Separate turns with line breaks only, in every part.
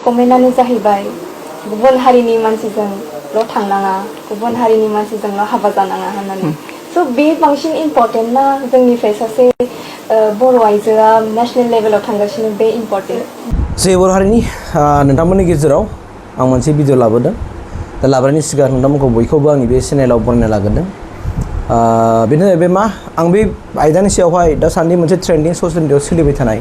कमेन्टआनो जाहैबाय गुबुन हारिनि मानसिजोंल' थांनाङा गुबुन हारिनि मानसिजोंल' हाबा जानाङा होननानै स' बे बांसिन इम्परटेन्ट ना जोंनिफ्राय सासे बर' आइजोआ नेशनेल लेभेलाव थांगासिनो बे इम्परटेन्ट
जे बर' हारिनि नोंथांमोननि गेजेराव आं मोनसे भिडिअ लाबोदों दा लाबोनायनि सिगां नोंथांमोनखौ बयखौबो आंनि बे चेनेलाव बरायना लागोरदों बेनो जाहैबाय मा आं बे आयदानि सायावहाय दासान्दि मोनसे ट्रेन्डिं ससियेल मिडियायाव सोलिबाय थानाय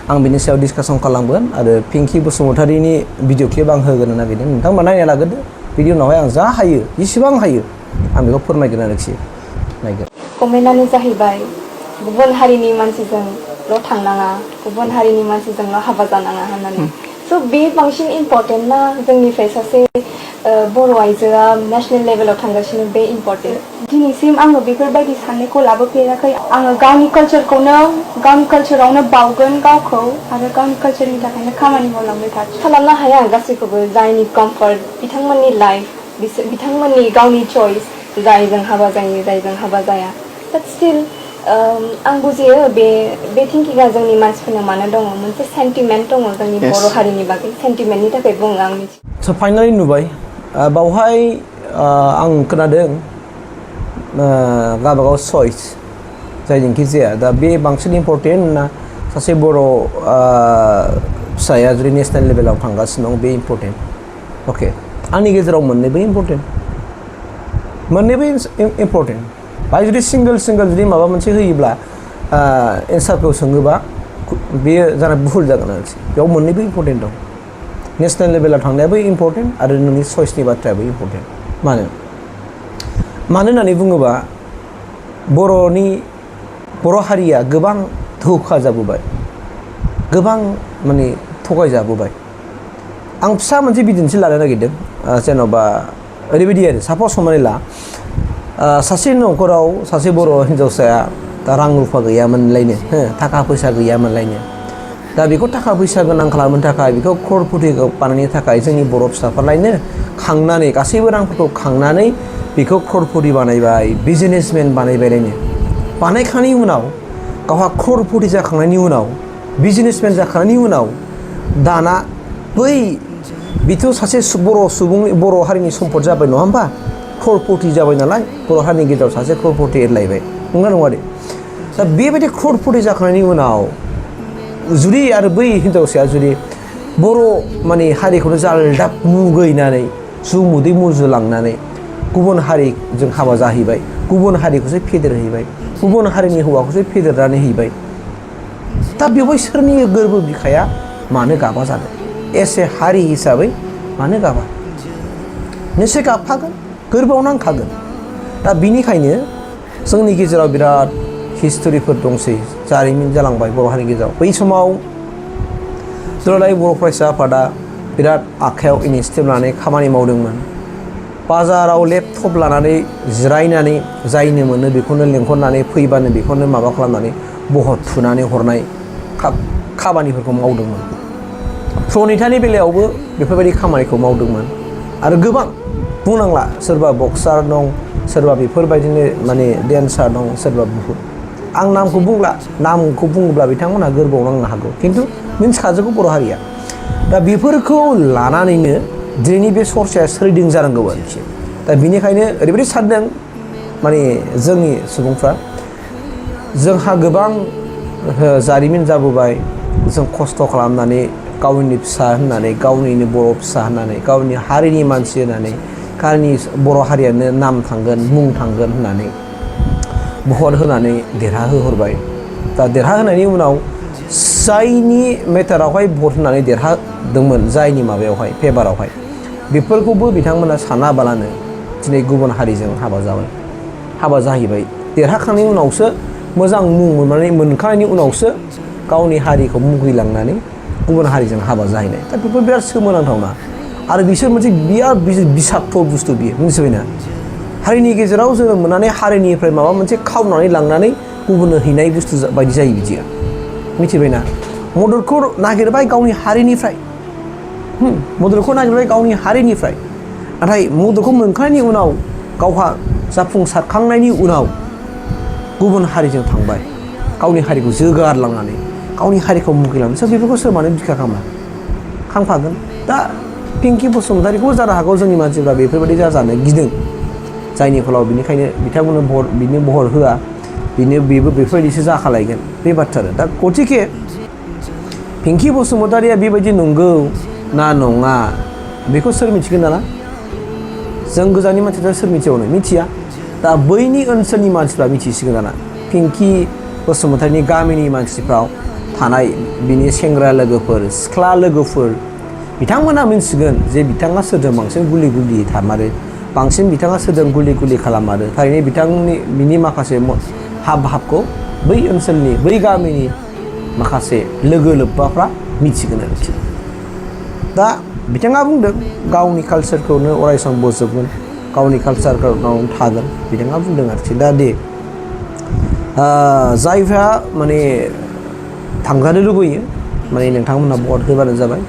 आं बिनि सायाव डिसकासन खालामगोन आरो पिंकि बसुमतारीनि भिडिअ क्लिप आं होगोन नागिरदों नोंथांमोना नायना लागोरदो बिनि उनावहाय आं जा हायो जेसेबां हायो आं बेखौ फोरमायगोन आरोखि नायगोन
कमेन्टआनो जाहैबाय गुबुन हारिनि मानसिजोंल' थांनाङा गुबुन हारिनि मानसिजोंल' हाबा जानाङा होननानै स' बे बांसिन इम्परटेन्ट ना जोंनिफ्राय सासे बर' आइजोआ नेशनेल लेभेलाव थांगासिनो बे इम्परटेन्ट दिनैसिम आङो बेफोरबायदि साननायखौ लाबोफेराखै आङो गावनि कालचारावनो बावगोन गावखौ आरो गावनि कालचारनि थाखायनो खामानि मावलांबाय थागोन खालामनो हाया गासैखौबो जायनि कम्फर्ट बिथांमोननि लाइफ बिथांमोननि गावनि चइस जायजों हाबा जायो जायजों हाबा जाया बाट स्टिल आं बुजियो बे थिंकिंआ जोंनि मानसिफोरनो मानो दङ मोनसे सेन्टिमेन्ट दङ जोंनि बर' हारिनि बागै सेन्टिमेन्टनि थाखाय बुङो आं मिथियो
स' फाइनालि नुबाय बावहाय आं खोनादों गावबागाव चइस जायजोंखि जाया दा बे बांसिन इम्परटेन्ट ना सासे बर' फिसाया जुदि नेसनेल लेभेलाव थांगासिनो दं बे इम्परटेन्ट अके आंनि गेजेराव मोननैबो इम्परटेन्ट बाय जुदि सिंगोल जुदि माबा मोनसे होयोब्ला एन्सारखौ सोङोबा बेयो जाना भुल जागोन आरोखि बेयाव मोननैबो इम्परटेन्ट दं नेसनेल लेभेलाव थांनायाबो इम्परटेन्ट आरो नोंनि चइसनि बाथ्रायाबो इम्परटेन्ट मानो होननानै बुङोबा बर' हारिया गोबां धोखा जाबोबाय गोबां माने थगायजाबोबाय आं फिसा मोनसे बिदिन्थि लानो नागिरदों जेन'बा ओरैबायदि आरो सापस हमनानै ला सासे न'खराव सासे बर' हिन्जावसाया रां रुफा गैयामोनलायनो थाखा फैसा गैयामोनलायनो दा बेखौ थाखा फैसा गोनां खालामनो थाखाय बेखौ क्ररपतिखौ बानायनो थाखाय जोंनि बर' फिसाफोरलायनो खांनानै गासैबो रांफोरखौ खांनानै बेखौ क्ररपति बानायबाय बिजनेसमेन बानायबायलायनो बानायखांनायनि उनाव गावहा क्ररपति जाखांनायनि उनाव बिजनेसमेन जाखांनायनि उनाव दाना बेथ' सासे बर' हारिनि सम्पद जाबाय नङा होमबा क्ररपति जाबाय नालाय बर' हारिनि गेजेराव सासे क्ररपति एरलायबाय नङा दे दा बेबायदि क्ररपति जाखांनायनि उनाव जुदि आरो बै हिन्जावसाया जुदि बर' माने हारिखौनो जालदाब मुगैनानै जुमुदै मुजुलांनानै गुबुन हारिजों हाबा जाहैबाय गुबुन हारिखौसो फेदेरहैबाय गुबुन हारिनि हौवाखौसो फेदेरनानै हैबाय दा बेवहाय सोरनि गोरबो बिखाया मानो गाबा जानो एसे हारि हिसाबै मानो गाबा निश्चय गाबखागोन गोरबोआव नांखागोन दा बिनिखायनो जोंनि गेजेराव बिराद हिस्ट'रिफोर दंसै जारिमिन जालांबाय बर' हारिनि गेजेराव बै समाव दुलाराय बर' फरायसा आफादा बिराद आखायाव इनिसियेटिभ लानानै खामानि मावदोंमोन बाजाराव लेपटप लानानै जिरायनानै जायनो मोनो बेखौनो लेंहरनानै फैबानो बेखौनो माबा खालामनानै बहर थुनानै हरनाय खामानिफोरखौ मावदोंमोन प्रणितानि बेलायावबो बेफोरबायदि खामानिखौ मावदोंमोन आरो गोबां बुंनांला सोरबा बक्सार दं सोरबा बेफोरबायदिनो माने डेन्सार दं सोरबा बुहुत आं नामखौ बुङोब्ला बिथांमोनहा गोरबोआव नांनो हागौ खिन्थु मिन्थिखाजोबो बर' हारिया दा बेफोरखौ लानानैनो दिनैनि बे चर्चाया सोलिदों जानांगौ आरोखि दा बिनिखायनो ओरैबायदि सानदों माने जोंनि सुबुंफ्रा जोंहा गोबां जारिमिन जाबोबाय जों खस्थ' खालामनानै गावनि फिसा होननानै गावनिनो बर' फिसा होननानै गावनि हारिनि मानसि होननानै गावनि बर' हारियानो नाम थांगोन मुं थांगोन होननानै भट होनानै देरहाहोहरबाय दा देरहाहोनायनि उनाव जायनि मेटारावहाय भट होनानै देरहादोंमोन जायनि माबायावहाय फेभारावहाय बेफोरखौबो बिथांमोना सानाबालानो दिनै गुबुन हारिजों हाबा जाहैबाय देरहाखांनायनि उनावसो मोजां मुं मोनखांनायनि उनावसो गावनि हारिखौ मुगैलांनानै गुबुन हारिजों हाबा जाहैनाय दा बेफोर बिराद सोमोनांथावना आरो बिसोर मोनसे बिराद बिसाक्थ' बुस्थु बियो मिथिबायना हारिनि गेजेराव जोङो मोननानै हारिनिफ्राय माबा मोनसे खावनानै लांनानै गुबुननो हैनाय बुस्थु बायदि जायो बिदिया मिथिबायना मददखौ नागिरबाय गावनि हारिनिफ्राय नाथाय मददखौ मोनखांनायनि उनाव गावहा जाफुंसारखांनायनि उनाव गुबुन हारिजों थांबाय गावनि हारिखौ जोगारलांनानै गावनि हारिखौ मुगैलांनानै बेफोरखौ सोर मानो बिखा खालामा खांफागोन दा पिंकि बसुमतारीखौबो जानो हागौ जोंनि मानसिफ्रा बेफोरबायदि जाजानो गिदों जायनि फलाव बिनिखायनो बिथांमोननो बिनो बहर होआ बेबो बेफोरबायदिसो जाखालायगोन बे बाथ्रा दा गतिके पिंकि बसुमतारीया बेबायदि नंगौ ना नङा बेखौ सोर मिथिगोन दाना जों गोजाननि मानसिफ्रा सोर मिथिबावनो मिथिया दा बैनि ओनसोलनि मानसिफ्रा मिथिसिगोन दाना पिंकि बसुमतारीनि गामिनि मानसिफ्राव थानाय बिनि सेंग्रा लोगोफोर सिख्ला लोगोफोर बिथांमोना मिन्थिगोन जे बिथाङा सोरजों बांसिन गुलि गुलि थामारो बांसिन बिथाङा सोरजों गुलि गुलि खालामारो थारैनो बिनि माखासे हाब भाबखौ बै ओनसोलनि बै गामिनि माखासे लोगो लोब्बाफ्रा मिथिगोन आरोखि दा बिथाङा बुंदों गावनि कालसारखौनो अरायसम बोजबगोन गावनि कालसारनाव थागोन बिथाङा बुंदों आरोखि दा दे जायफ्रा माने थांजानो लुबैयो माने नोंथांमोनहा भट होबानो जाबाय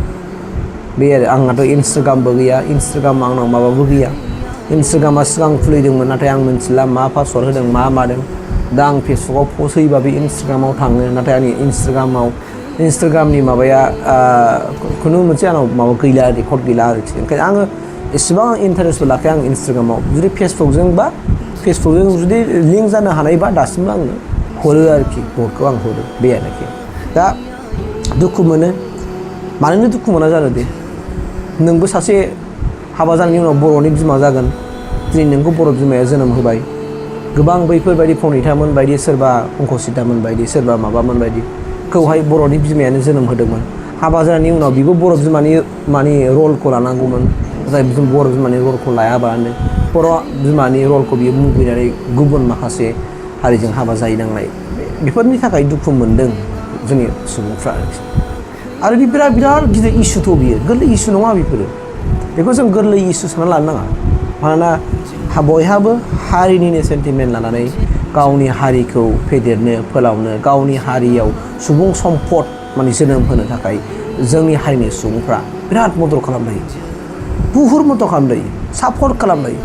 बे आरो आंहाथ' इन्सटाग्रामबो गैया इन्सटाग्राम आंनाव माबाबो गैया इन्सटाग्रामा सिगां खुलिदोंमोन नाथाय आं मिथिला मा पासवार्ड होदों मा मादों दा आं फेसबुकाव पस्ट होयोबा बे इन्सटाग्रामाव थाङो नाथाय आंनि इन्सटाग्रामनि माबाया खुनु मोनसे आंनाव माबा गैला रेकर्ड गैला आरोखि ओंखायनो आङो एसेबां इन्टारेस्टबो लाखाया आं इन्सटाग्रामाव जुदि फेसबुकजों जुदि लिंक जानो हानायबा दासिमबो आङो हरो आरोखि भटखौ आं हरो बे आरोखि दा दुखु मोनो मानोनो दुखु मोना जानो दे नोंबो सासे हाबा जानायनि उनाव बर'नि बिमा जागोन दिनै नोंखौ बर' बिमाया जोनोम होबाय गोबां बैफोरबायदि फनितामोन बायदि सोरबा अंकसितामोन बायदि सोरबा माबामोन बायदिखौहाय बर'नि बिमायानो जोनोम होदोंमोन हाबा जानायनि उनाव बिबो बर' बिमानि माने रलखौ लानांगौमोन नाथाय बर' बिमानि रलखौ लायाबानो बर' बिमानि रलखौ बियो मुगैनानै गुबुन माखासे हारिजों हाबा जाहैनांनाय बेफोरनि थाखाय दुखु मोनदों जोंनि सुबुंफ्रा आरो बे बिराद गिदिर इसुथ' बियो गोरलै इसु नङा बेखौ जों गोरलै इसु सानना लानो नाङा मानोना बयहाबो हारिनिनो सेन्टिमेन्ट लानानै गावनि हारिखौ फेदेरनो फोलावनो गावनि हारियाव सुबुं सम्पद माने जोनोम होनो थाखाय जोंनि हारिनि सुबुंफ्रा बिराद मदद खालामलायो बुहुद मदद खालामलायो सापर्ट खालामलायो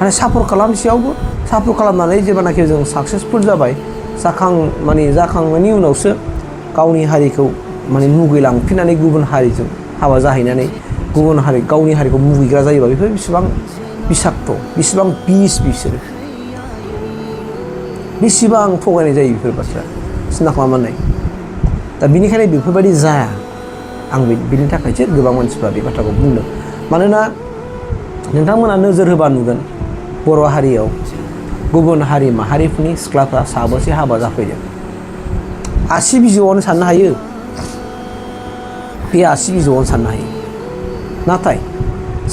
आरो सापर्ट खालामनानै जेब्लानाखि जों साक्सेसफुल जाबाय जाखांनायनि उनावसो गावनि हारिखौ माने मुगैलांफिननानै गुबुन हारिजों हाबा जाहैनानै गावनि हारिखौ मुगैग्रा जायोबा बेफोर बेसेबां बिसाक्त बेसेबां बिसोरो बेसेबां थगायनाय जायो बेफोर बाथ्रा सिन्था खालामनानै दा बिनिखायनो बेफोरबायदि जाया आं बिनि थाखायसो गोबां मानसिफ्रा बे बाथ्राखौ बुंदों मानोना नोंथांमोना नोजोर होबा नुगोन बर' हारियाव गुबुन हारि माहारिफोरनि सिख्लाफ्रा साबेसे हाबा जाफैदों आसि बिजौआवनो साननो हायो बे आसि बिजौआवनो साननो हायो नाथाय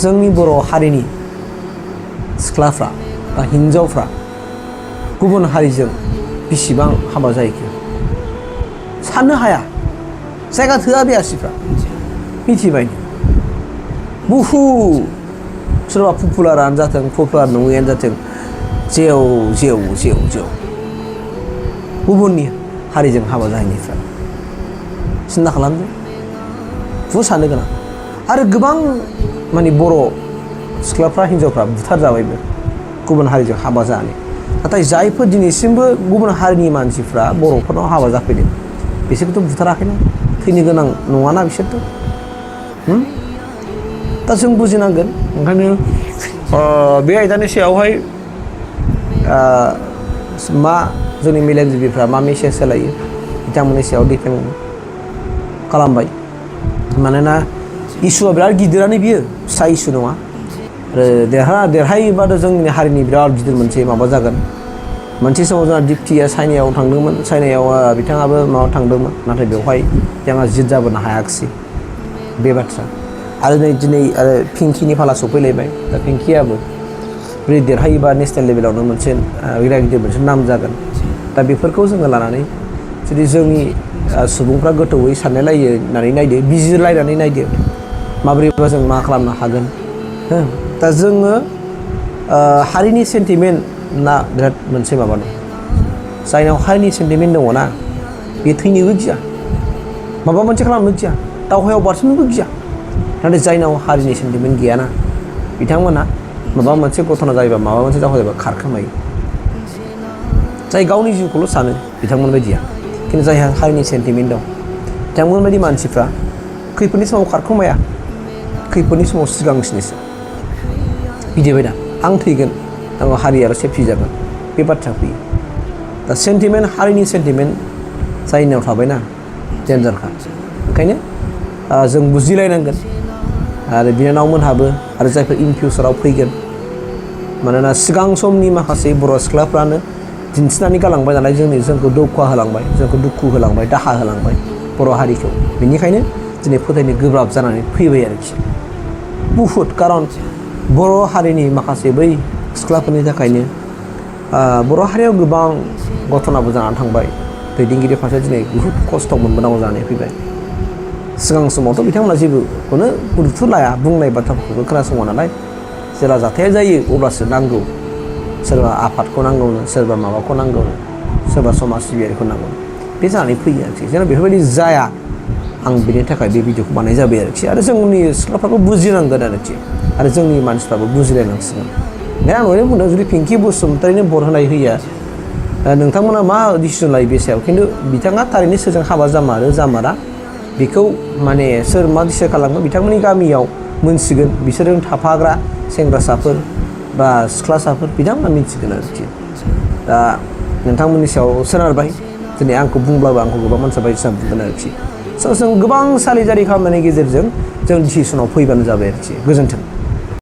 जोंनि बर' हारिनि सिख्लाफ्रा बा हिन्जावफ्रा गुबुन हारिजों बेसेबां हाबा जाहैखो साननो हाया जायगा थोआ बे आसिफ्रा मिथिबाय बहुद सोरबा पपुलारानो जाथों पपुलार नङैयानो जाथों जेव गुबुननि हारिजों हाबा जाहैनायफ्रा सिन्था खालामदो बुहुद साननो गोनां आरो गोबां माने बर' सिख्लाफ्रा हिन्जावफ्रा बुथार जाबायबो गुबुन हारिजों हाबा जानानै नाथाय जायफोर दिनैसिमबो गुबुन हारिनि मानसिफ्रा बर'फोरनाव हाबा जाफैदों बिसोरखौथ' बुथाराखैना थैनो गोनां नङाना बिसोरथ' दा जों बुजिनांगोन ओंखायनो बे आयदानि सायावहाय मा जोंनि मेलेमजिबिफ्रा मा मेसेज होलायो बिथांमोननि सायाव डिपेन्ड खालामबाय मानोना इसुआ बिराद गिदिरानो बियो फिसा इसु नङा आरो देरहायोबाथ' जोंनि हारिनि बिराद गिदिर मोनसे माबा जागोन मोनसे समाव जोंहा दिप्तिया चाइनायाव थांदोंमोन चाइनायाव बिथाङाबो थांदोंमोन नाथाय बेवहाय बिथाङा जित जाबोनो हायाखिसै बे बाथ्रा आरो दिनै आरो पिंकिनि फाला सफैलायबाय दा पिंकियाबो जुदि देरहायोबा नेसनेल लेभेलावनो मोनसे बिराद गिदिर मोनसे नाम जागोन दा बेफोरखौ जोङो लानानै जुदि जोंनि सुबुंफ्रा गोथौयै साननायलायनानै नायदो बिजिरलायनानै नायदो माबोरैबा जों मा खालामनो हागोन दा जोङो हारिनि सेन्टिमेन्ट ना बिराद मोनसे माबा दं जायनाव हारिनि सेन्टिमेन्ट दङ ना बे थैनोबो गिया माबा मोनसे खालामनो गिया दावहायाव बारसोमनोबो गिया नाथाय जायनाव हारिनि सेन्टिमेन्ट गैयाना बिथांमोना माबा मोनसे घटना जायोबा माबा मोनसे दावहा जायोबा खारखोमायो जाय गावनि जिउखौल' सानो बिथांमोन बायदिया खिन्थु जायहा हारिनि सेन्टिमेन्ट दं बिथांमोन बायदि मानसिफ्रा खैफोदनि समाव खारखोमाया खैफोदनि समाव सिगांसिनोसो बिदिबाय दा आं थैगोन आंनाव हारियाल' सेफटि जागोन बे बाथ्रा फैयो दा सेन्टिमेन्ट हारिनि सेन्टिमेन्ट जायनियाव थाबायना डेन्जारखा ओंखायनो जों बुजिलायनांगोन आरो बिनानावमोनहाबो आरो जायफोर इन फिउचाराव फैगोन मानोना सिगां समनि माखासे बर' सिख्लाफ्रानो दिन्थिनानै गालांबाय नालाय जोंखौ दौखा होलांबाय जोंखौ दुखु होलांबाय दाहा होलांबाय बर' हारिखौ बेनिखायनो दिनै फोथायनो गोब्राब जानानै फैबाय आरोखि बुहुद खारन बर' हारिनि माखासे बै सिख्लाफोरनि थाखायनो बर' हारियाव गोबां घटनाबो जानानै थांबाय दैदेनगिरिफ्रासो दिनै बुहुद खस्थ' मोनबोनांगौ जानानै फैबाय सिगां समावथ' बिथांमोना जेबोखौनो गुरुत्व लाया बुंनाय बाथ्राफोरखौबो खोनासङा नालाय जेला जाथाया जायो अब्लासो नांगौ सोरबा आफादखौ नांगौनो सोरबा माबाखौ नांगौनो सोरबा समाज सिबियारिखौ नांगौ बे जानानै फैयो आरोखि जेन' बेफोरबायदि जाया आं बेनि थाखाय बे भिडिअखौ बानाय जाबाय आरोखि आरो जोंनि सिख्लाफ्राबो बुजिनांगोन आरोखि आरो जोंनि मानसिफ्राबो बुजिलायनांसिगोन ओंखायनो आं ओरैनो बुंदों जुदि पिंकि बसुमतारिनो भट होनाय होया नोंथांमोना मा डिसिसन लायो बे सायाव खिन्थु बिथाङा थारैनो सोरजों हाबा जामारो जामारा बेखौ माने सोर मा डिसाइड खालामो बिथांमोननि गामियाव मोनसिगोन बिसोरजों थाफाग्रा सेंग्रासाफोर बा सिख्लासाफोर बिथांमोना मिथिगोन आरोखि दा नोंथांमोननि सायाव सोनारबाय दिनै आंखौ बुंब्लाबो आंखौ गोबां मानसिया बायदिसिना बुंगोन आरोखि स' जों गोबां सालिजारि खालामनायनि गेजेरजों जों डिसिसनाव फैबानो जाबाय आरोखि गोजोन्थों